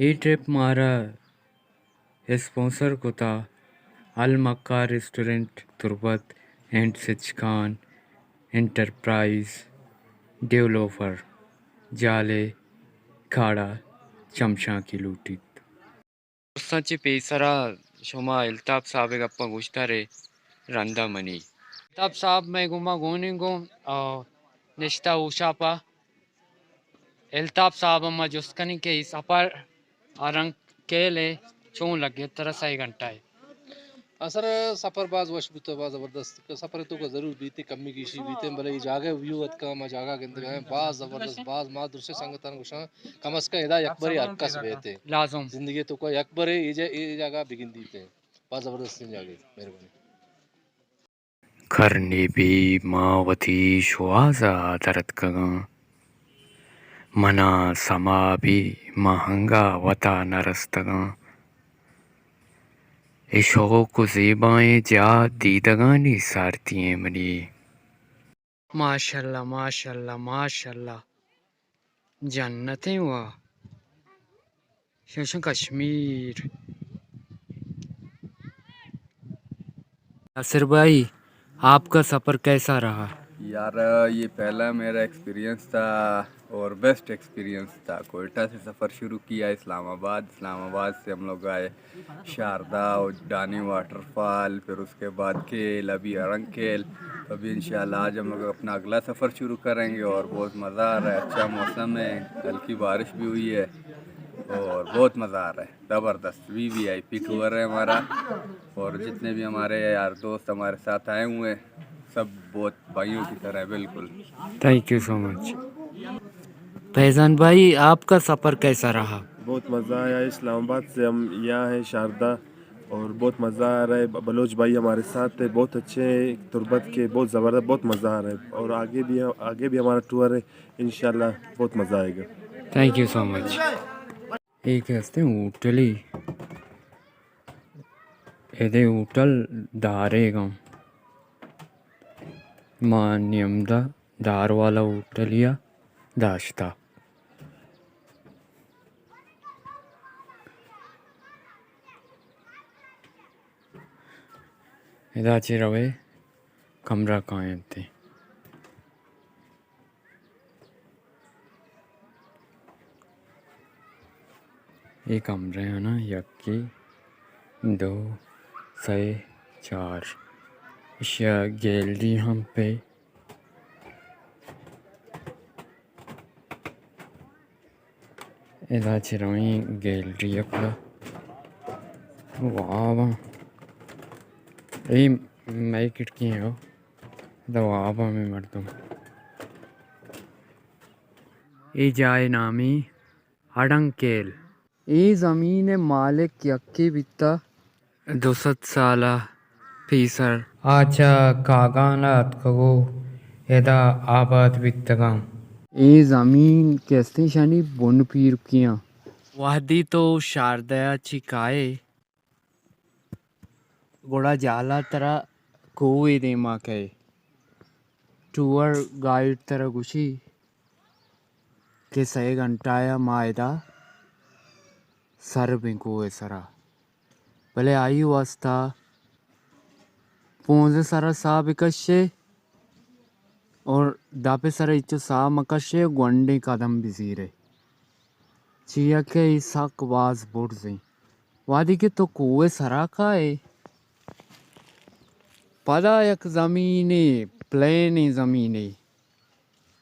A trip مارا اسپانسر کتا المکہ ریسٹورنٹ تربت اینڈ سچکان انٹرپرائز ڈیولپر جالے کھاڑا چمشانکی لوٹیت۔ درستاں چہ پیسرا شما الطاف صاحب ءِ گپاں گوشدارے، رندا منی۔ الطاف صاحب مئے گوما گون انت گوں، آ، نشتہ ہوشاپا۔ الطاف صاحب ءَ ما جست کنیں کہ اے سفر ءَ رنگ کیل ءَ چون لگت ترا سئے گھنٹہ ءَ؟ آ سر، سفر باز وش بوتہ، باز زبردست۔ سفر ءِ توکا ضرور بیتیں، کمی گیشی بیتیں، بلے اے جاگہ ءِ ویو اتکا، ما جاگہ گندگا ایں، باز زبردست، باز ما درستیں سنگتاں گوشاں، کم از کم ادا یک برے ہر کس بیتیں۔ لازم۔ زندگی ءِ توکا یک برے اے جا-، اے جاگہ بگندیتیں۔ باز زبردستیں جاگہے۔ مہربانی۔ کرنے بی ما وتی شوہاز ءَ در اتکگاں۔ من ءَ سما بی ما انگا وت ءَ نہ رستگاں۔ اے شوق ءُ زیبائیں جاہ دیدگانی سارتی ایں منی۔ ماشاءاللہ، ماشاءاللہ، ماشاءاللہ۔ جنتیں وا۔ شوشن کشمیر۔ ناصر بھائی، آپ کا سفر کیسا رہا؟ یار، یہ پہلا میرا ایکسپیرینس تھا اور بیسٹ ایکسپیرینس تھا۔ کوئٹہ سے سفر شروع کیا، اسلام آباد، اسلام آباد سے ہم لوگ آئے شاردا اور ڈانی واٹر فال، پھر اس کے بعد کیل، ابھی ارنگ کیل۔ تو ابھی انشاءاللہ آج ہم لوگ اپنا اگلا سفر شروع کریں گے اور بہت مزہ آ رہا ہے، اچھا موسم ہے، ہلکی بارش بھی ہوئی ہے اور بہت مزہ آ رہا ہے، زبردست۔ وی وی آئی پی ٹور ہے ہمارا اور جتنے بھی ہمارے یار دوست ہمارے ساتھ آئے ہوئے ہیں، سب بہت بھائیوں کی طرح ہے، بالکل۔ تھینک یو سو مچ۔ فیضان بھائی، آپ کا سفر کیسا رہا؟ بہت مزہ آیا۔ اسلام آباد سے ہم یہاں ہیں شاردا اور بہت مزہ آ رہا ہے۔ ب-، بلوچ بھائی ہمارے ساتھ ہیں، بہت اچھے ہیں، تربت کے، بہت زبردست، بہت مزہ آ رہا ہے اور آگے بھی، آگے بھی ہمارا ٹور ہے، انشاءاللہ بہت مزہ آئے گا۔ تھینک یو سو مچ۔ اے کہ ہستیں ہوٹلے، ادے ہوٹل داریگاں۔ ما نیمدا دار والا ہوٹلیا داشتا۔ ادا چہ روے کمرہ کاینت۔ اے کمرہ آناں یکے، دو، سئے، چار۔ اشیا گیلری ہم پہ۔ ادا چہ رویں گیلری ءَ پدا واب آں۔ اے مئے کھڑکی ایں ہو۔ ادا واب آں مئے مردم۔ اے جاہ ءِ نامی ہڑنگ کیل۔ اے زمین ءِ مالک یکے بیتہ۔ دو سد سال ءَ پیسر۔ آ چہ کاگان ءَ اتکگ ءُ ادا آباد بیتگاں۔ اے زمین کہ استیں شانی بن پیرکیاں۔ وہدی تو شاردہ ءَ چی کائے، گڑا جہلا ترا کوہ ءِ دیما کئے۔ ٹور گائیڈ ترا گوشی کہ سئے گھنٹہ ءَ ما ادا سر بیں کوہ ءِ سرا۔ بلے آئی واسطہ پونز ءِ سرا ساہ بکشے اور دپ ءِ سرا ہچو ساہ مکشے، گونڈیں قدم بزیرے۔ چیا کہ اے سک باز برزیں۔ وہدے کہ تو کوہ ءِ سرا کائے، پدا یک زمینے، پلینیں زمینے۔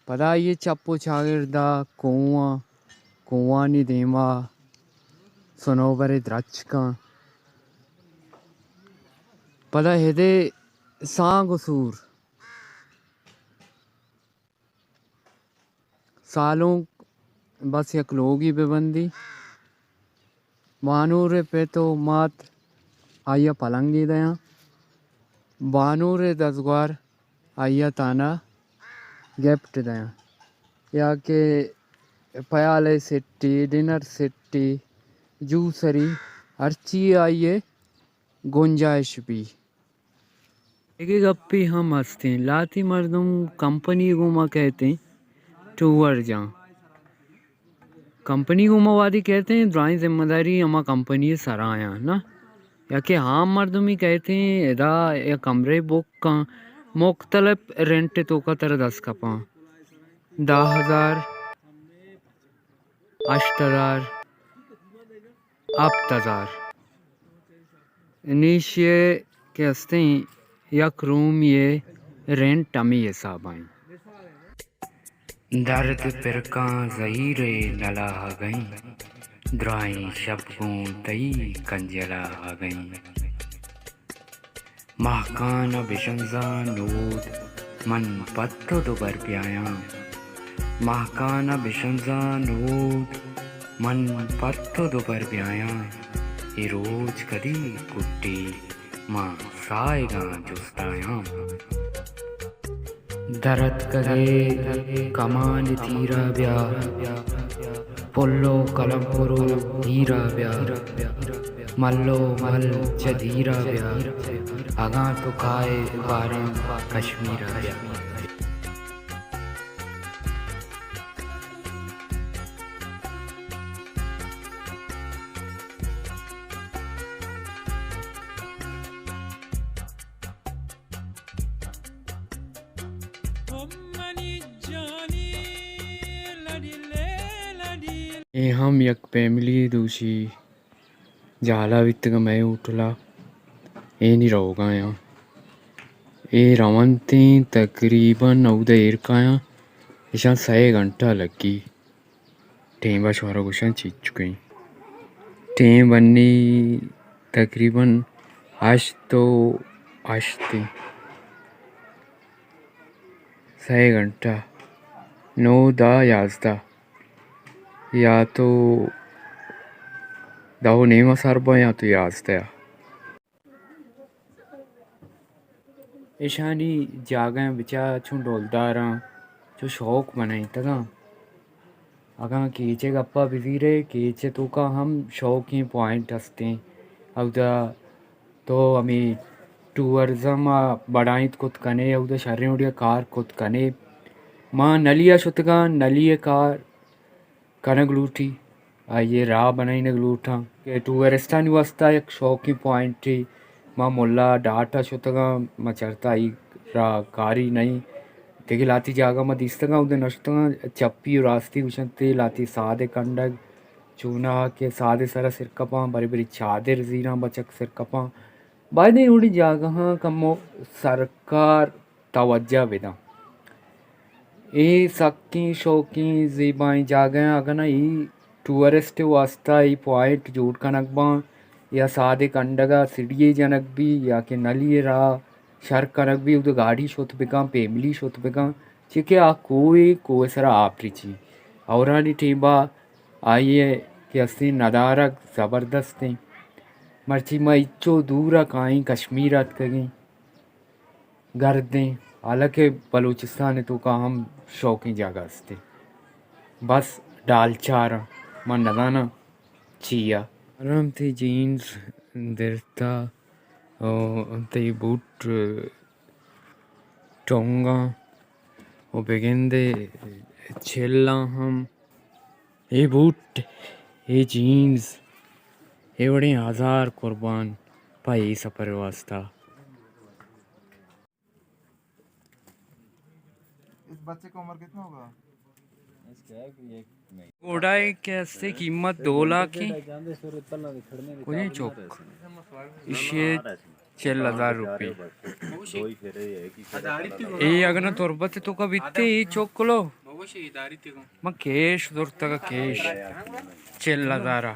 پدا آئی ءِ چپ ءُ چاگردا کوہاں، کوہانی دیما سنوبرے درچکاں۔ پدا ہدے سانگ ءُ سور۔ سالونک بس یک لوگے بہ بندی۔ بانور ءِ پت ءُ مات آئی ءَ پلنگے دیاں۔ بانور ءِ دزگوار آئی ءَ تہنا گفٹ دیاں، یا کہ پیالے سیٹے، ڈنر سیٹے، جوسری، ہرچی آئی ءِ گنجائش بی۔ دگہ گپے ہم ہستیں، لہتے مردم کمپنی گوما کئیتیں ٹور جاں۔ کمپنی گوں ما وہدی کئیت ایں، درائیں ذمہ داری ہما کمپنی ءِ سرا آیاں نا، یا کہ عام مردمی کئیت ایں، ادا یک کمرے بک کن، مختلف رینٹ ءِ توکا ترا دست کپاں، دہ ہزار، ہشت ہزار، ہپت ہزار۔ نی ایشی ءَ کہ ہستیں یک رومی ءِ رینٹ ہمے حساب ءَ ایں۔ درد پرکاں زہیر ءِ نلاہگ ءَ ایں، درائیں شپ گوں تئی کنجلاہگ ءَ ایں۔ ماہکان ءَ بشنزاں نود من پہ تو دوبر بیایاں۔ ماہکان ءَ بشنزاں نود من پہ تو دوبر بیایاں۔ اے روچ کدی کٹی من ساہگاں جستایاں۔ دراتکگے کمان تیرا بیا، پلو کلمپرو دیرا بیا، ملو مل چہ دیرا بیا، اگاں تو کائے باریں کشمیرا بیا۔ اے ہم یک فیملی دوشی جہلا بیتگ مئے ہوٹلا، اے نی روگایاں۔ اے رونتیں تقریباً اود ءَ ایر کایاں، اشاں سئے گھنٹہ لگی۔ ٹیم ءَ شمارا گوشاں چیچکیں۔ ٹیم بنی تقریباً ہشت و ہشت ایں۔ سئے گھنٹہ، نو، دہ، یازدہ، یا تو دہ و نیم ءَ سر باں یا تو یازدہ ءَ۔ ایشانی جاگہ بچار چون ڈولداراں، چو شوق بنائینتگاں۔ اگاں کیچ ءِ گپا بزیرے، کیچ ءِ توکا ہم شوقیں پوائنٹ ہستیں۔ اودا تو ہمے ٹورزم ءَ بڑائینت کت کنے، اودا شریں وڑیا کار کت کنے۔ ما نلی ءَ شتگاں، نلی ءِ کار کنگ لوٹی، آئی ءِ راہ بنائینگ لوٹاں کہ ٹورسٹانی واسطہ یک شوقیں پوائنٹے۔ ما ملا ڈاٹ ءَ شتگاں، ما چرتا آئی راہ کاری نہ ایں۔ دگہ لاتی جاگہ ما دیستگاں، اودے نہ شتگاں۔ چپی و راستی گوشنت، لہتے ساد ءِ کنڈگ چوناہا کہ ساد ءِ سرا سر کپاں، برے برے چادر زیراں بچک سر کپاں۔ باید ایں اوڑیں جاگہاں کمو سرکار توجہ بداں۔ اے سکیں شوقیں زیبائیں جاگہ ایں، اگاں نہ اے ٹورسٹ واسطہ اے پوائنٹ جوڑ کنگ باں یا ساد ءِ کنڈگ ءَ سیڑھی جنگ بی یا کہ نلی ءِ راہ شر کنگ بی، اود ءَ گاڑی شت بکن، فیملی شت بکن، چیا کہ آ کوہ ایں، کوہ ءِ سرا آپ ریچی۔ ہورانی ٹیمبا آئی ءِ کہ ہستیں ندارگ زبردست ایں۔ مرچی ما انچو دور ءَ کائیں، کشمیر ءَ اتکگیں۔ گردیں، حالانکہ بلوچستان ءِ توکا ہم شوقیں جاگہ است ایں۔ بس ڈالچاراں، من نزاناں چیا۔ آرام تئی جینز درتا و تئی بوٹ ٹونگاں و بگندے چلاں ہم۔ اے بوٹ، اے جینز، اے وڑیں ہزار قربان پہ اے سفر ءِ واسطہ۔ اس بچے کا عمر کتنا ہوگا؟ گھوڑا ءِ کہ ہستے قیمت دو لاکھ ایں۔ کجیں چوک؟ ایشی ءِ چل ہزار روپی۔ اے اگاں تربت ءِ توکا بیتے، اے چوک کلو؟ من کیش زرتگ، کیش۔ چل ہزار ءَ۔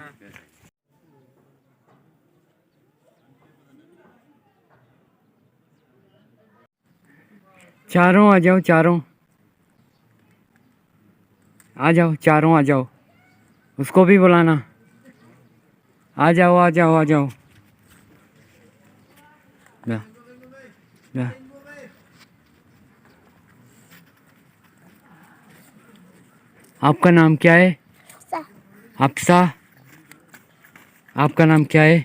چاروں آ جاؤ، چاروں۔ آ جاؤ، چاروں آ جاؤ۔ اس کو بھی بلانا۔ آ جاؤ، آ جاؤ، آ جاؤ۔ لا، لا۔ آپ کا نام کیا ہے؟ حفصہ۔ حفصہ۔ آپ کا نام کیا ہے؟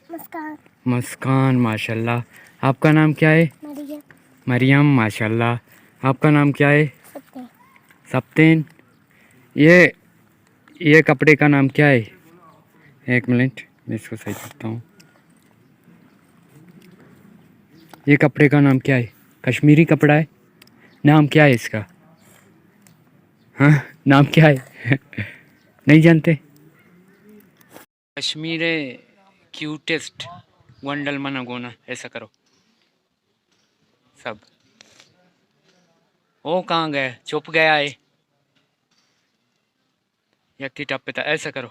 مسکان۔ مسکان، ماشاءاللہ۔ آپ کا نام کیا ہے؟ مریم۔ مریم، ماشاءاللہ۔ آپ کا نام کیا ہے؟ سبطین۔ سبطین۔ یہ یہ کپڑے کا نام کیا ہے؟ ایک منٹ، میں اس کو صحیح کرتا ہوں۔ یہ کپڑے کا نام کیا ہے؟ کشمیری کپڑا ہے؟ نام کیا ہے اس کا؟ ہاں، نام کیا ہے؟ نہیں جانتے؟ کشمیر کیوٹسٹ گونڈل منا گونا، ایسا کرو۔ سب۔ او کہاں گئے؟ چھپ گیا ہے۔ یکی ٹپ تا، ایسا کرو۔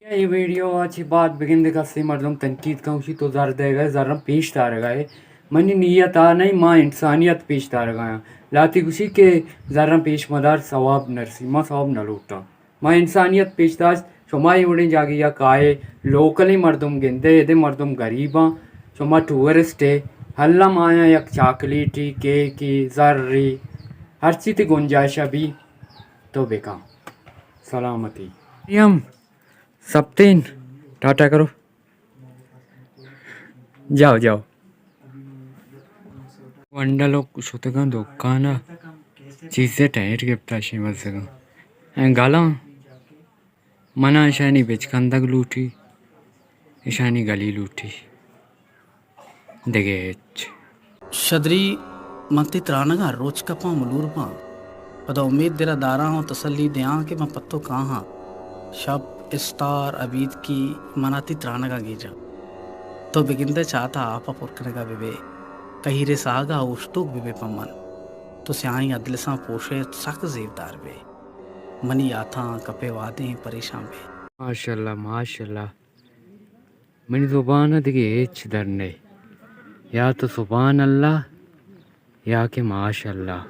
یہ ویڈیو آ چی بعد بگندے کسے مردم تنقید کن، گوشی تو زر دے گئے، زرم پیش دارگا ہے۔ منی نیت آ نہیں، ما انسانیت پیش دارگا ہیں۔ لاتی گوشی کہ زرم پیش مدار، ثواب نرسی، ما ثواب نہ لوٹاں۔ ما انسانیت پیش داشت، شما اے وڑیں جاگہے ءَ کائے، لوکلیں مردم گندے، ادے مردم گریباں، شما ٹورسٹ ئے، الم آیاں یک چاکلیٹی، کیکی، زری، ہرچی تی گنجائش بی تو بکن۔ سلامتی۔ مریم، سپتین، ٹاٹا کرو۔ جاؤ، جاؤ۔ گونڈل ءَ شتگاں دکان ءَ، چیزے ٹائٹ گپتا شی مزگاں۔ ایں گالاں، منا اشانی بچکندگ لوٹی، اشانی گلی لوٹی۔ دگہ ہچ۔ شدری، من تئی ترانگاں روچ کپاں، ملور باں۔ پدا امید دل ءَ داراں ءُ تسلی دیاں کہ من پہ تو کاہاں۔ شپ، استار، ابیتکی منا تئی ترانگاں گیجاں۔ تو بگندئے چات ءَ آپ ءَ پر کنگ ءَ بہ بئے، کہیر ءِ ساہگ ءَ اوشتوک بہ بئے پہ من۔ تو سیاہیں ادلساں پوشئے، سک زیبدار بئے۔ منی یاتاں کپئے، وہدے پریشان بئے۔ ماشاءاللہ، ماشاءاللہ۔ منی زبان ءَ دگہ ہچ در نئے، یا تو سبحان اللہ یا کہ ماشاءاللہ۔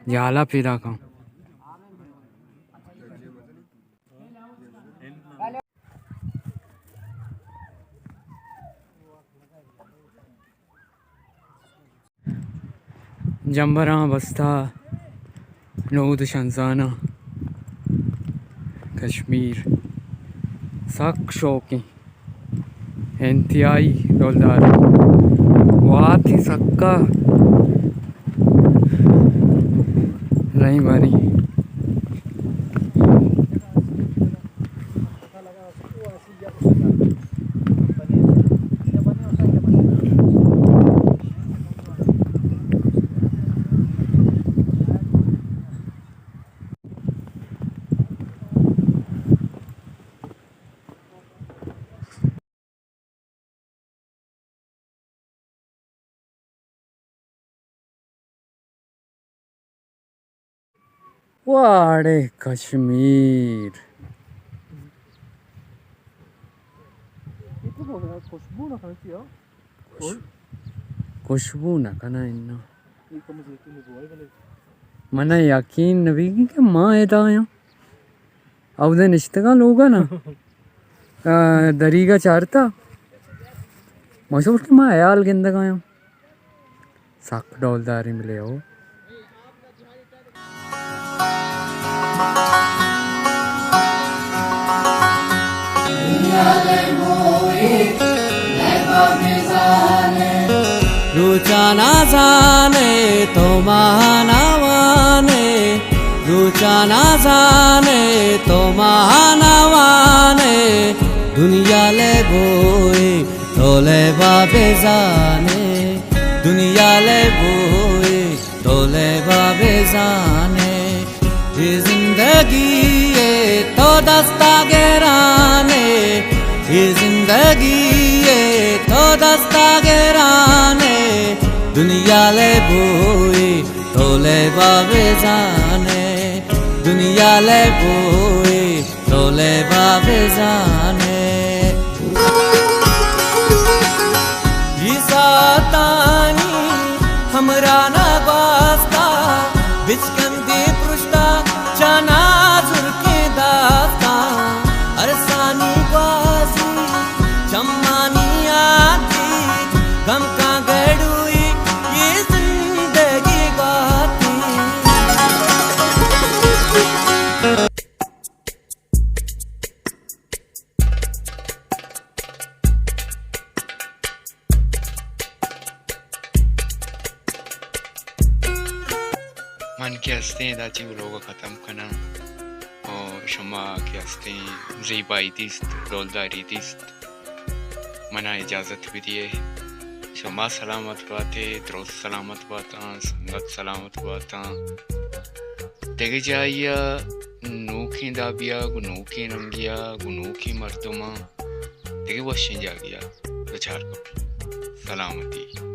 جالا پیدا کن۔ جمبراں بستہ نود شنزاناں، کشمیر سک شوقیں، انتہائی ڈولدار، وہدے سکا رحیم باری۔ واڑے کشمیر۔ خوش-، خوشبو نہ کناں اناں۔ من یقین نہ بیگی کہ ما ادا آیاں۔ اودے نشتگاں لوگ ءَ نا۔ آ، دریگ ءَ چارتا۔ مشہور کہ ما حیال گندگ ءَ آیاں۔ سک ڈولداریں بلے ہو۔ روچانا زانے تو ماہانا وانے، روچانا زانے تو ماہانا وانے، دنیا لے بوئے تو لیبا بزانے، دنیا لے بوئے تو لیبا بزانے۔ اے زندگی ءَ تو دستا گرانے، اے زندگی ءَ تو دستا گرانے، دنیا لے بوئے تو لیبا بزانے، دنیا لے بوئے تو لیبا بزانے۔ اے ساعتانی ہمراہ نہ گواستا، بچکندی پرشتا چانا زرکیں داستا، ارسانی گوازی چمانی آتی، گم کا گڑوئی اے زندگی گواتی۔ من کہ ہستیں ادا چہ ولوگ ءَ ختم کناں۔ او شما کہ ہستیں زیبائی دیست، ڈولداری دیست، منا اجازت بدیے۔ شما سلامت باتے، درست سلامت باتاں، سنگت سلامت باتاں۔ دگہ جاہی ءَ نوکیں دابی ءَ، گوں نوکیں رنگی ءَ، گوں نوکیں مردماں، دگہ وشیں جاگہے ءَ دچار کپیں۔ سلامتی۔